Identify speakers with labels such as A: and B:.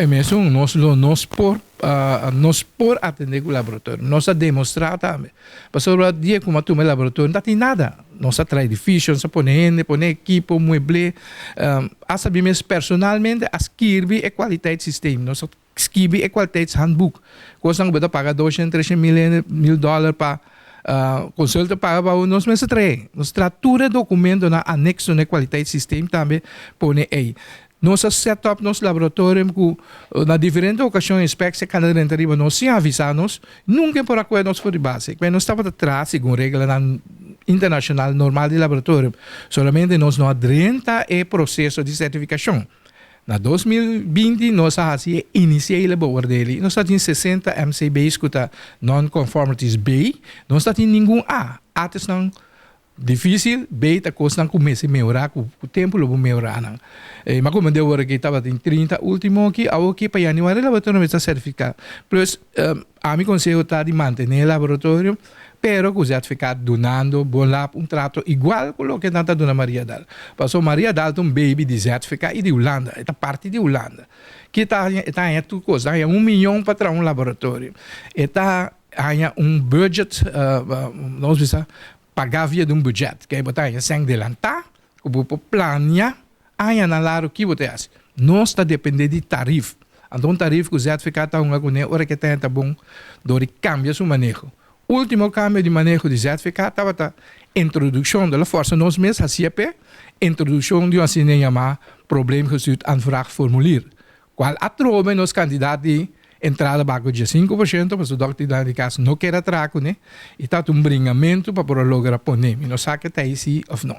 A: E mesun, nos lo nos por atendé ku laboratorio. Nos a demostrá tambe. Pasobra dia ku m'a tuma laboratorio, no tin nada. Nos a traha edifisio, nos a pone hende, pone ekipo, mueble. A sabi mes personalmente a skirbi e kwaliteitssysteem. Nos a skirbi e kwaliteitshandboek. Kos ku paga 200, 300 mil dòler pa konsulta paga pa nos mes traha. Nos a traha tur dokumentonan anekso na kwaliteitssysteem tambe pone ei. Nos a set up nos laboratorio ku na diferente okashon inspektie a kana drenta riba nos sin avisá nos, nunka por a kue nos for di base. Ku nos tabata traha segun regla internashonal normal di laboratorio. Solamente nos no a drenta e proseso di sertifikashon. Na 2020 nos a hasi initiële beoordeling. Nos tin 60 MCB's ku ta non-conformities B, nos no tin ningun A. A ta difísil, B ta kos ku kuminsá mehorá, ku tempu lo mehorá nan. Ma komo deu aki tabatin 30 último aki, aki pa yanüari laboratorio ta sertifiká. Plus, ami konseho ta di mantené e laboratorio, pero ku ZVK dunando Bonlab un trato igual ku loke nan ta duna Mariadal. Paso Mariadal ta un baby di ZVK i di Hulanda, ta parti di Hulanda. Ku ta ta tur kos, ta 1 mion pa traha un laboratorio. E ta un budget, nos bisa, paga via di un budget, ku bo ta sèn delantá, ku bo plania, aña na largu ku bo ta. Nos ta dependé di tarief. Anto, un tarief ku ZVK ta un kuné, ora ku ta bon, dor kambia su maneho. Último kambio di maneho di ZVK tabata introdukshon di forsa nos mes hasié, introdukshon di un asina yamá probleemgestuurd aanvraagformulier. Kual atrobe nos kantidat di entrada bako di 5%, ma e dòkter di kas no ke traha kuné, i ta un bringamentu pa por logra pone. Mi no sa ku ta sí òf no.